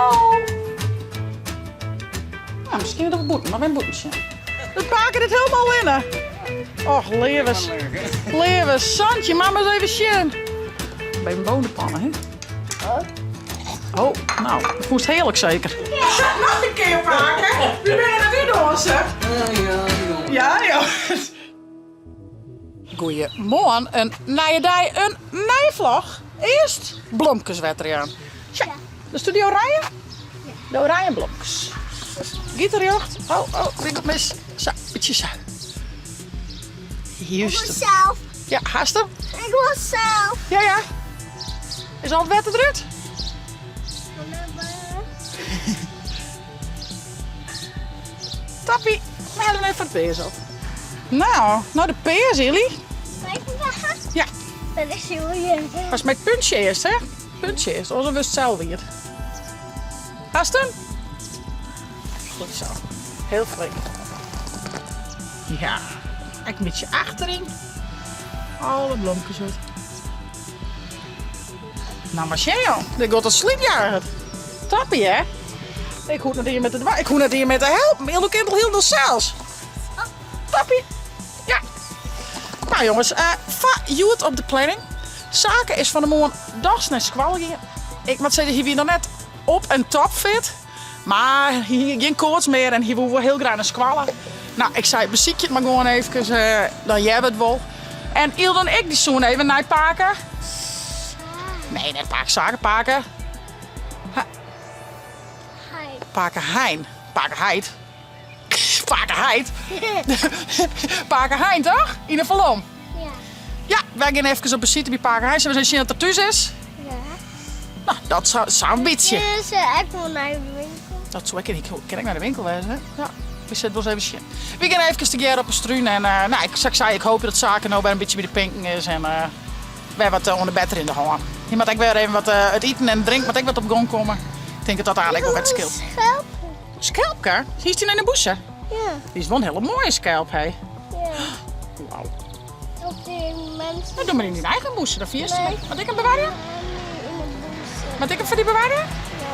Hallo! Nou, miskien dat we bûten, mar wen bûten sjen. It pake dit helemaal allinne. Och, leave, leave Santje, mama eens even sjen. Even bonenpannen, hè? Oh, nou, dat voelt heerlijk zeker. Nog een keer, pake. We binne net útdânse. Ja, ja. Goeiemoarn, in nije dei, in nije vlog. Earst blomkes wetter jaan. Tja, de studio oranje? De oranje blomkes. Giet er rjocht? Oh, oh, bin ik mis. Sa, bytsje sa. Juist. Ik wil zelf. Ja, hast hem? Ik wil zelf. Ja, ja. Is al het wetter eruit? Tappie, we hellen even het peers op. Nou, nou de peers, Illy. Ja. Dat is heel leuk. Pas met puntje eerst, hè? Puntje eerst, anders wist het zelf weer. Hast hem? Goed zo. Heel flink. Ja, ik een beetje achterin. Alle blomkes uit. Nou, maar joh. Dit gaat als sliepjager. Tappie, hè? Ik hoef net hier met de ik hoef net hier met te helpen. Heel kind al heel zelfs. Tappie. Ja. Nou jongens, uh, va hjoed op de planning. Sake is fan 'e moarn dochs nei skoalle gien. Ik moat sizze, hy wie noch net op en top fit. Mar hy hie gjin koarts mear en hy woe wol hiel graach nei skoalle. Nou, ik sei, besykje it mar gewoan efkes, uh, dan hearre we it wol. En Ylde en ik dy soene even nei pake. Nee, net pake Sake, pake. Pake Hein. Pake Heit. Pake Heit. Pake Hein, toch? Yn de Falom. Ja. Ja, wy gean efkes op besite by pake Hein. Sille we eens sjen dat er thús is? Ja. Nou, dat sa, sa in bytsje. Dus uh, ik wil naar de winkel. Dat soe ik, ik kin ek nei de winkel wêze, hè? Ja, we sitte wol ris even sjen. We gean efkes tegearre op 'e strún en uh, nou, ik, sa't ik sei, ik hoop dat Sake no wer in bytsje by de pinken is en uh, wer wat oan de better yn de hân. Hy moat ek wer even wat uh, it iten en drinken moat ek wat op gong komme. Ik tink dat dat aardich wol wat skeelt. Skelp. Skelpke? Hiest dy yn de bûse? Ja. Dy is wol in hiele moaie skelp, hè? Ja. Wauw. Op die mensen. Nou, doe mar yn dyn eigen bûse, dan fierst Nee. Moat ik him bewarje? In de bûse. Moat ik him foar dy bewarje? Ja.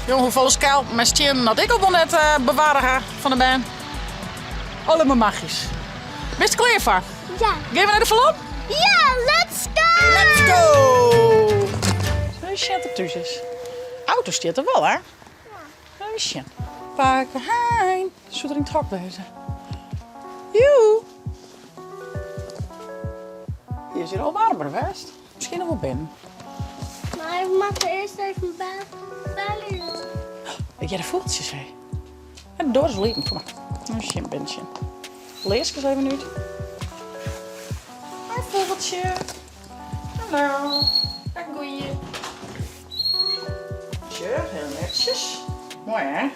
Jong, hoefolle skelpen en stiennen dat ik al wol net uh, bewarre ha fan de bern. Allemaal magisch. Bist klear foar? Ja. Gean we nei de Falom? Ja, let's go! Let's go! Even sjen oft er thús is. Auto stiet der wol, hè? Ja. Even sjen. Pake Hein. Soe er yn it hok wêze? Joe! Hier is hier al warmer west. Miskien noch wol binnen. Maar ik mag eerst even bellen. Ik hear de fûgeltsjes, hè. En de doar is wol iepen. Kom mar. Even sjen, binnen sjen. Learskes even út. Hoi fûgeltsje. Hallo. Dag goeie. Sjoch, hiel netsjes. Moai hè? Ik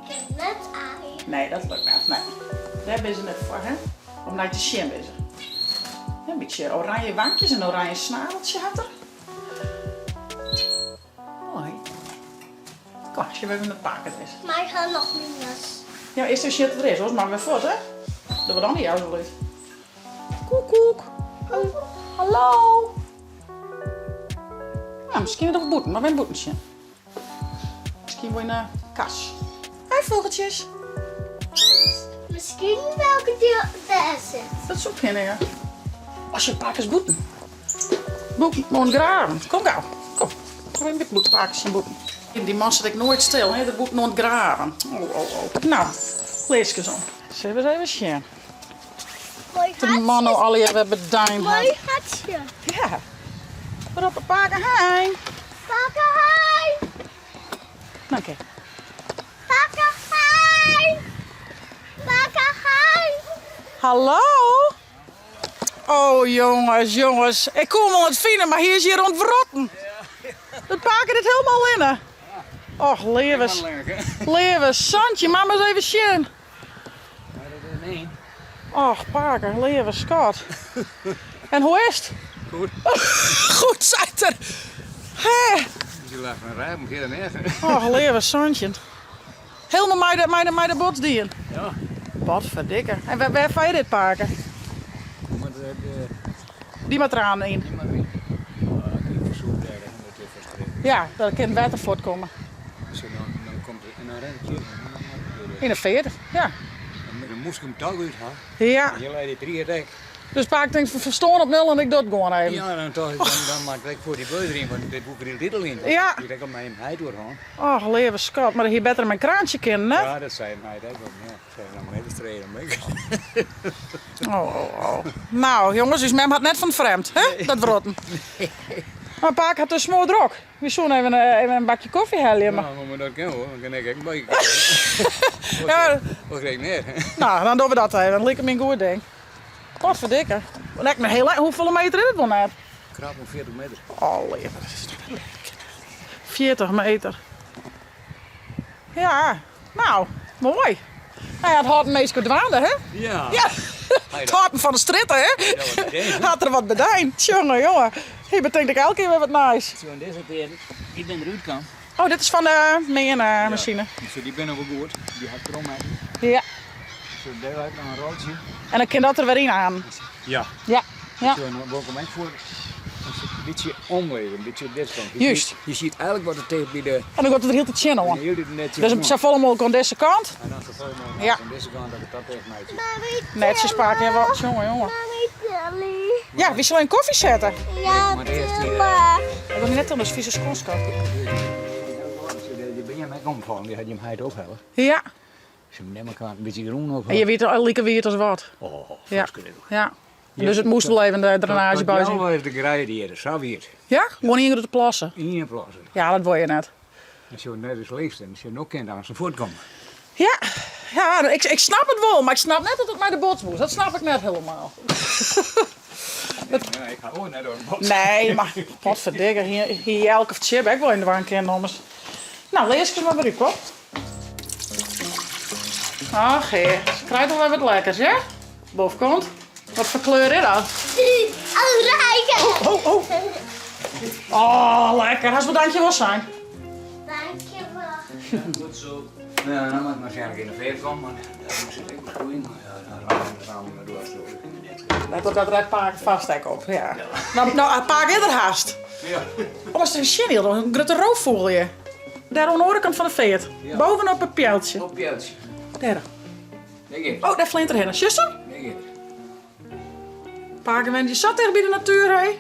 kin net aaie. Nee, dat lukt net. Nee. Dêr binne se net foar hè? Om nei te sjen binne se. In bytsje oranje wankjes en oranje snaveltsje hat er. Moai. Kom, sjen we even it pake der is. Maar ik ha noch myn jas. Ja, earst even sjen wat der is, oars moatte we wer fuort hè? Dogge we dan de jas wol út. Koekoek. Hallo. Nou, miskien net op bûten, mar wen bûten sjen. Miskien wol yn de kas. Hoi fûgeltsjes. Miskien welke dy dêr sit. Dat soe kinne, ja. As je pakes bûten. Bûten, oan it graven. Kom gau. Kom. Kom even by pakes syn bûten. Dy man sit ek noait stil, hè? Der bûten oan it graven. Oh, oh, oh. Nou, learskes om. Sille we ris even sjen. Mooi De man no allegear wer bedein hat. Mooi hartje. Ja. Roppe pake Hein. Pake Hein. Nou, oké. Pake Hein. Pake Hein. Hallo? Oh jongens, jongens. Ik koe him al net fine, mar hy is hjir oan it wrotten. Dat pake dit helemaal allinne. Och, leave, leave Santje, mama ris even sjen. Och, pake, leave skat. En hoe is it? Goed. Goed, seit er. Hè? Je lag van rijpen, geen nergens. Och, leave Santje. Helemaal mei de, mei de, mei de bots dien. Ja. Potverdikke. En wêr, wêr foar je dit pake? Maar de, de, Dy moat der aan yn. die maar weer. Ah, ik verzoek daar, dat is verschrikkelijk. Ja, dat kin it wetter fuortkomme. Zo, dan, dan komt het, en dan rent het hier. En dan moet Yn de feart, ja. Dan moest ik hem toch uit ha. Ja. Hier lei die trier ek. Dus paak tinkt ferstân op nul en ik doch it gewoan even. Ja, dan tocht ik, dan, dan moat ik ek foar dy buis deryn, want dit boek er hiel yn. Ja. Die ek al mei him heit oer hân. Och, leave skat, mar hie better mei in kraantsje kinnen, hè? Ja, dat sei him heit ek wel. Ja, sei dan mar even strelen. Oh, oh, oh. Nou, jonges, ús mem hat net fan it frjemd, hè? Dat wrotten. Mar paak hat dus smoar drok. Wy soene even, eh, even in bakje kofje helje. Maar... Ja, maar dat kin wol. Dan kin ik ek in bakje Ja, Wat kreeg ik net? nou, dan dogge we dat even. Dat liket my in goed ding. Potverdikke. Lekt me heel Hoefolle meter is it wol net? Krap om 40 meter. Oh, leave, dat is toch net lekker. 40 meter. Ja, nou, moai. Nou ja, it hâldt in minske dwaande, hè? Ja. Ja, it hâldt 'm fan de strjitte, hè? Ja, wat idee, Hat er wat bedein. Tjonge, jonge. Hy betinkt ek elke kear wer wat nijs. Zo, en dizze kear, dy binne derút kaam. Oh, dit is fan de meanmasine. Ja. Dy binne wol goed. Dy hat krom Ja. Zo, dêr leit noch in roltsje. En dan kin dat der wer yn aan. Ja. Ja. Ja. Zo, en dan wol ik him ek foar in bytsje omlizze, in bytsje dizze kant. Juist. Je ziet eigenlijk wat er tegen by de... En dan giet it der hieltyd tsjin oan. Hieltyd net tsjin Dus safolle mooglik oan dizze kant. En dan safolle mooglik Ja. oan dizze kant dat it dat tegen my tsjin. Netsjes paak, ja, wat, jonge, jonge. Mami, Tilly. Ja, wy sille even kofje sette. Ja, Maar eerst die, doe maar. Ik wil net oan de vieze schoenskap. Die bin jim ek omfallen, die hat jim heit ophelle. Ja. Ze nemen elkaar een beetje groen op. En je weet al like wiet as wat. Oh, Ja. verschrikkelijk. Ja. Dus it moast wol even de drainaazje by Ja, is de greide hier, sa wiet. Ja? Gewoan ien grutte plasse. Ien plasse. Ja, dat wol je net. En zo net is leefst en ze no kind aan zijn voet komen. Ja, ja ik, ik snap it wol, mar ik snap net dat it mei de bots moast. Dat snap ik net helemaal. Ja, ik ga ook net door de bots. Nee, mar potverdikke, hie, hie Jelke of Tsjibbe ek wol even dwaan kinnen ommers. Nou, learskes mar wer út, kom. Ach, hear. Se krijt al wer wat lekkers, ja? Bofkant. Wat foar kleur is dat? Oranje. Oh, oh. Oh, lekker. Hast wol dankjewol sein. Dankjewol. Goed zo. Ja, dan moet ik waarschijnlijk in de veer komen, maar daar moet ik ook groeien. Maar ja, dan raam ik raam ik door zo. Let op dat rijdt paak vast ek op. Ja. Nou, nou, paak is der hast. Ja. Oh, is er een sjen een grutte roofvogel hier. Daar oan de oare kant fan de feart. Ja. Bovenop het pjeltsje. Op pjeltsje. Dêr. Dêr giet. Oh, dêr fleant er hinne. Sjochst him? Dêr giet. Pake went je sa ticht by de natuer, hé.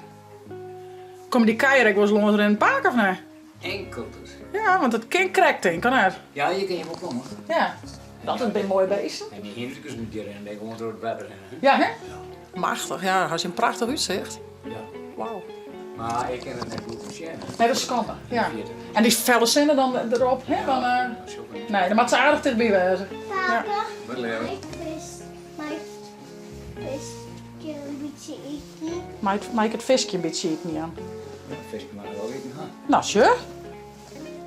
Komme dy kij ek wolris lâns rinnen pake of net? Inkeld dus. Ja, want it kin krekt tink, kan net? Ja, hjir kin je wol komme. Ja, dat it binne moaie beesten. En dy hynderkes dy rinne dêr gewoan troch it wetter hinne. hè? Ja, hè? Machtich, ja, ha se in prachtich útsicht. Ja. Wauw. Mar ik kin it net goed foarsjen. Nee, dat is skande. Ja. En dy felle sinne dan derop, hè? Dan, eh, nee, dan moat se aardich tichtby wêze. Pake, Wat leave? mei ik vis, mei ik fiskje in bytsje iten? Mei, mei ik it fiskje in bytsje iten, Jan? Ja, fiskje moat der wol iten ha. Nou, sjoch.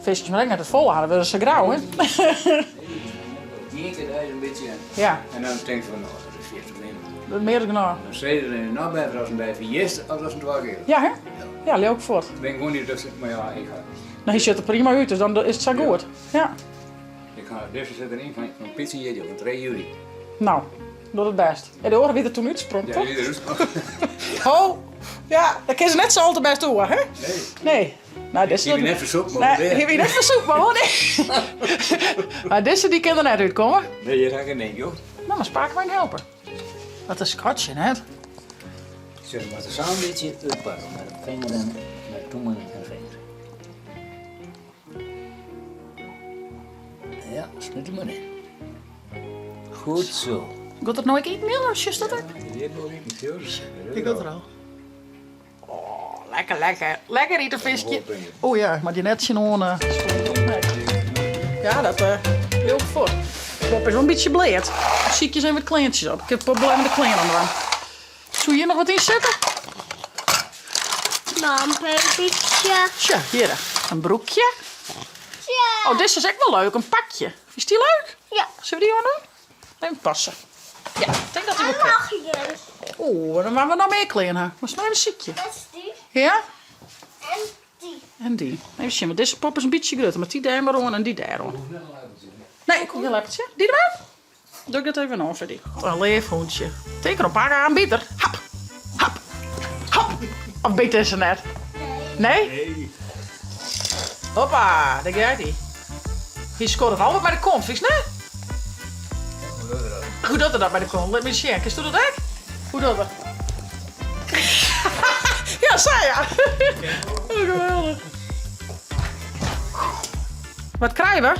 Fiskjes moat ek net te folle ha, dan wurde se grau, hè? Ien kear deis in bytsje. Ja. En dan tink ik fan, no, dat is fierste min. Dat is mear as genôch. Dan sizze se noch better as in dei ferjist as as in twa kear. Ja, hè? Ja, leau ik fuort. Ik bin gewoan niet dat mar ja, ik ha. No, hy sjocht der prima út, dus dan is it sa goed. Ja. Ik ha dizze sit deryn fan fan Piet syn jierdei, fan 3 july. No, docht it bêst. En de oare wie der toen útsprong, Ja, toch? die wie der útsprong. Ho! Ja, dêr kin se net sa al te bêst oer, hè? Nee. Nee. Nou, dizze Hy wie net fersoep, mar Nee, hy wie net fersoep, mar wol nee. Mar dizze dy kin der net útkomme. Nee, hjir ha ik in ding, joh. No, mar spaak mei helpe. Wat in skatsje, net? Sjoch, moat der sa'n bytsje útpakke mei de finger en mei tûmen en finger. Ja, smyt der mar yn. Goed zo. Giet it no ek iten, Jan, of sjochst dat ek? Dit wol iten, sjoch. Ik giet der al. Oh, lekker, lekker. Lekker ite, fiskje. Oh ja, moat je net tsjinoan. Uh, ja, dat uh, leau ik fuort. Pop is wol in bytsje bleat. Sykje ris even wat kleantsjes op. Ik ha problemen de klean oan dwaan. Soe hjir noch wat yn sitte? Lampenbytsje. Tsja, hjir. In broekje. Ja. Oh, dizze is ek wol leuk. In pakje. Is dy leuk? Ja. Sille we dy oan doen? Even passe. Ja, ik tink dat dy wol En kin. noch ien. Oeh, dan moatte we noch mear klean ha. Moatst mar even sykje. Dat is dy. Ja? En dy. En dy. Even sjen, want dizze pop is in bytsje grutter. Moat dy dêr mar oan en dy dêr oan. Nee, ik hoech gjin leppeltsje. Dy der mar? Doch ik dat even oan foar dy. Wat in leaf hûntsje. Tink derom, pak aan, byt er. Hap, hap, hap. Of byt dizze net? Nee? Nee. Hoppa, dêr giet hy. Hy skodet altyd mei de kont, fynst net? Hoe docht er dat? Hoe docht er dat mei de kont? Lit my sjen. Kinst do dat ek? Hoe docht er? Ja, sa ja. Oh, geweldich. Wat krije we?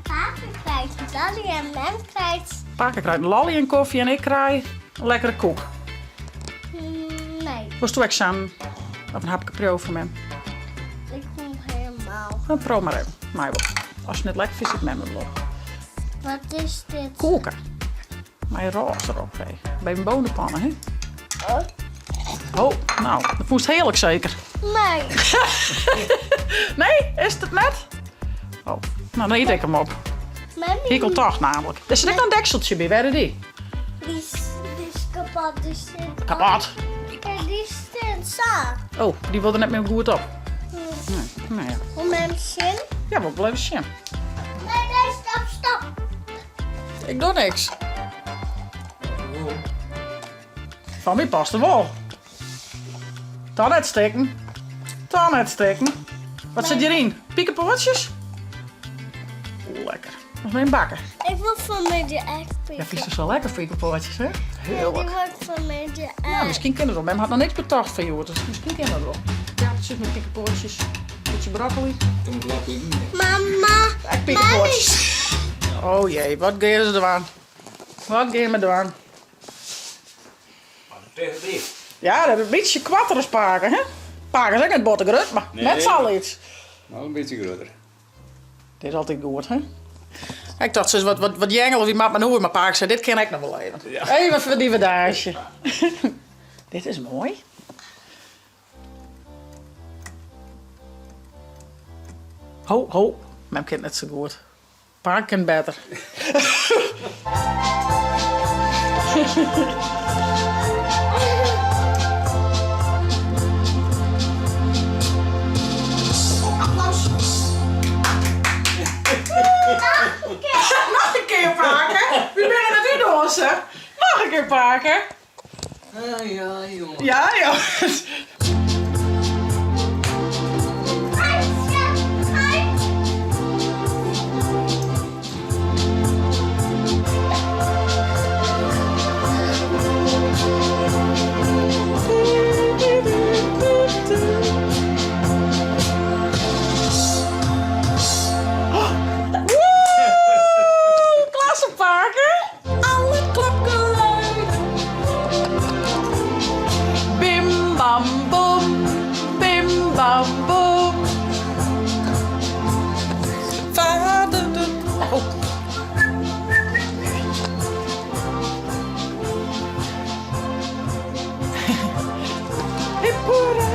Pake krijt in lolly en mem krijt... Pake krijt in lolly en kofje en ik krij in lekkere koek. Nee. Wolst do ek sa'n of in hapke priuwe fan mem? Ik kom helemaal. Dan priuw mar even. Mei wol. As it net lekker fynst, yt mem it wol. Wat is dit? Koeke. Mei rôze derop. Hé. By in bonepanne, hè? Oh. Oh, nou, dat fûnst hearlik seker? Nee. Nee, is it net? Oh, nou dan yt ik him op. Hie ik al tocht namelijk. Der sit ek noch in dekseltsje by, wêr is dy? Dy is kapot. Dy sit Kapot? Ja, dy sit sa. Oh, dy wol der net mear goed op. Nee, nou ja. Wol mem sjen? Ja, wol ik wol even sjen. Nee, nee, stop, stop. Ik doch niks. Fan my past er wol. Toch net stikken. Toch net stikken. Wat sit hjiryn? Pikepoatsjes? Oeh, lekker. Noch even bakken. Ik wol fan 'e middei ek piken. Ja, fynst it sa lekker, pikepoatsjes, hè? Hearlik. Ik wol fan 'e middei ek. Ja, miskien kin it wol. Mem hat noch niks betocht foar hjoed, dus miskien kin dat wol. Aardappeltsjes mei pikepoatsjes. Bytsje broccoli. Mama. Ek pikepoatsjes. Oh jee, wat gean se dwaan? Wat gean we dwaan? Ja, dat is in bytsje koarter as pake, hè? Pake is ek net botte grut, mar net sa lyts. Wel in bytsje grutter. Dit is altyd goed, hè? Ik tocht, sis wat, wat, wat jengel, wie moat mar oer, mar pake sei, dit kin ek noch wol even. Even foar dy werdaasje. Dit is moai. Ho, ho, mem kin it net sa goed. Pake kin better. Noch in kear, pake. Wy binne net útdûnse. Noch in kear, pake. Ja, jonge. Ja, jonges. Woe! Klasse, pake. Alle klokken luiden. Bim bam boem, bim bam boem. Vader de. Oh. Hip hoera.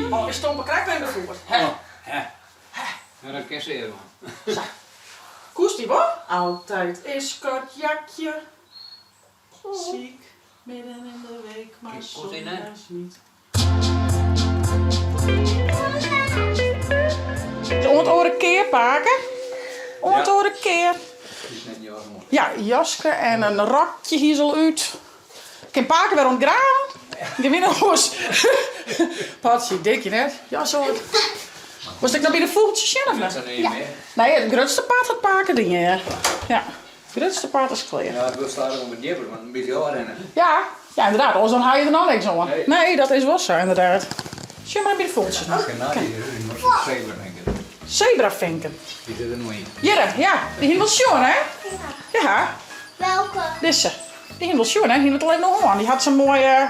Oh, is Tompe krekt even foar. Hè? Hè? Nou, dat kin sear dwaan. Sa. Koest dy wol? Altijd is Kortjakje ziek midden in de week, maar zondags niet. Oant oare kear, pake. Oant oare kear. Ja, jaske en in rokje hie se al út. Kin pake wer oan it graven? Gean wy nei hûs. Patsje, dikje net. Jas oan. Wolst ek noch by de fûgeltsjes sjen of net? Nee, it grutste part hat pake dien, ja. Ja, it grutste part is klear. Ja, it wurdt stadichoan wat djipper, want in bytsje ôfrinne. Ja, ja ynderdaad, oars dan ha je der noch niks oan. Nee, dat is wol sa ynderdaad. Sjoch mar by de fûgeltsjes noch. Sebrafinken. Dy sitte der no yn. Hjirre, ja, dy hiene wol sjoen, hè? Ja. Welke? Dizze. Dy hiene wol sjoen, hè? Hiene it al even oer hân. Dy hat sa'n moaie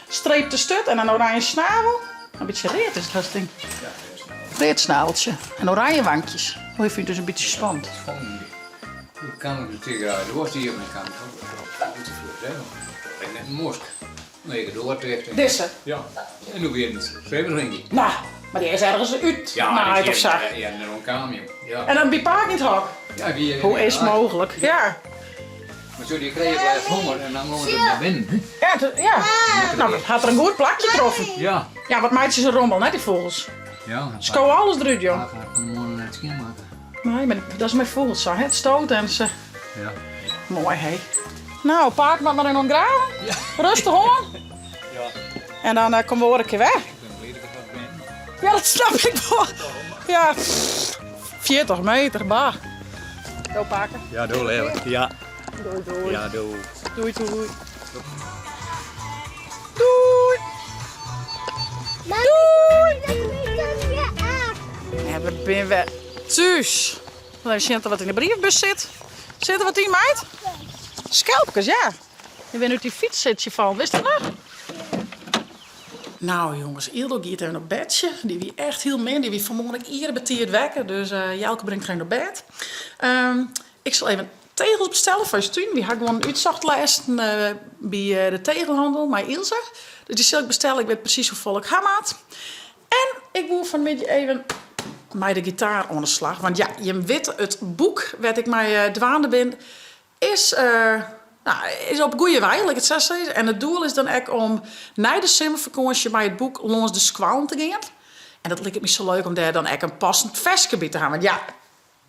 streepte sturt en in oranje snavel. In bytsje read is it hast, tink ik. Read snaveltsje en oranje wankjes. Oh, ik fyn it dus in bytsje spannend. Hoe kan ik de tiger uit? Hoe was die op mijn kant? Net een mosk. Nee, ik doe het echt. Dizze? Ja. En hoe weer het? Zeven ringie. Nou. Mar dy is ergens út naaid of sa. Ja, der oan kaam joh. Ja. En dan by pake yn it hok? Ja, wie Hoe is 't mooglik? Ja. Mar sjoch, dy krije lêst honger en dan gongen se nei binnen. Ja, ja. No, hat er in goed plakje troffen. Ja. Ja, wat meitsje se rommel, net dy fûgels. Ja. Sko alles derút, joh. Pake hat fan 'e moarn net skjinmakke. Nee, mar dat is mei fûgels sa, hè. It stoot en se. Ja. Moai, hé. No, pake moat mar even oan it graven. Rêstich oan. Ja. En dan eh, komme we oare kear wer. Ik bin bliid dat ik der bin. Ja, dat snap ik wol. Ja, 40 meter, bah. Do pake. Ja, doei leave. Ja. Doei, doei. Ja, doei. Doei, doei. Doei. Doei. En we binne wer thús. Even sjen oft der wat yn de briefbus sit. Sit der wat yn, meid? Skelpkes, ja. Je binne út dy fytssitsje fallen, wist dat noch? Nou jonges, Ildo giet even op bedsje. Dy wie echt hiel min. Dy wie fanmoarn ek iere betiid wekker. Dus eh, Jelke bringt har even op bêd. Ehm, ik sil even tegels bestelle foar ús tún. Wy ha gewoan útsocht lêsten eh, by eh, de tegelhandel mei Ilse. Dus dy sil ik bestelle. Ik wit presys hoefolle ik ha moat. En ik woe fan 'e middei even mei de gitaar oan de slach. Want ja, jim witte, it boek wêr't ik mei eh, dwaande bin, is, eh, nou, is op goede wei, lit ik it sa sizze. En it doel is dan ek om nei de simmerfakânsje mei it boek lâns de skoallen te gean. En dat liket my sa leuk om dêr dan ek in passend ferske by te hawwen. Want ja,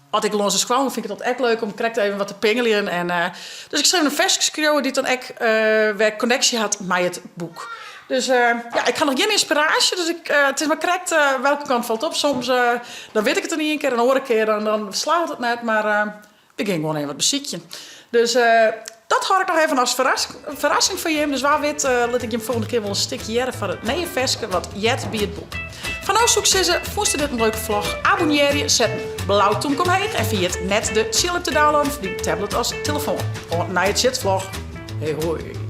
as ik lâns de skoallen fyn ik it altyd ek leuk om krekt even wat te pingeljen. En, eh, dus ik sil even in ferske skriuwe dy't dan ek eh, wer konneksje hat mei it boek. Dus eh, ja, ik ha noch gjin ynspiraasje, dus ik, it is mar krekt welke kant falt op. Soms dan wit ik it yn ien kear en de oare kear dan, dan slagget it net. Mar we gean gewoan even wat besykjen. Dus dat hâld ik noch even as ferrassing foar jim. Dus wa wit lit ik jim folgjende kear wol in stikje hearre fan it nije ferske wat heart by it boek. Foar no soe ik sizze, fûnst dit in leuke vlog? Abonnearje, set in blau tûmke omheech en ferjit net de tsjilip te downloaden foar dyn tablet as telefoan. Oant nije tsjitvlog. Hey hoi.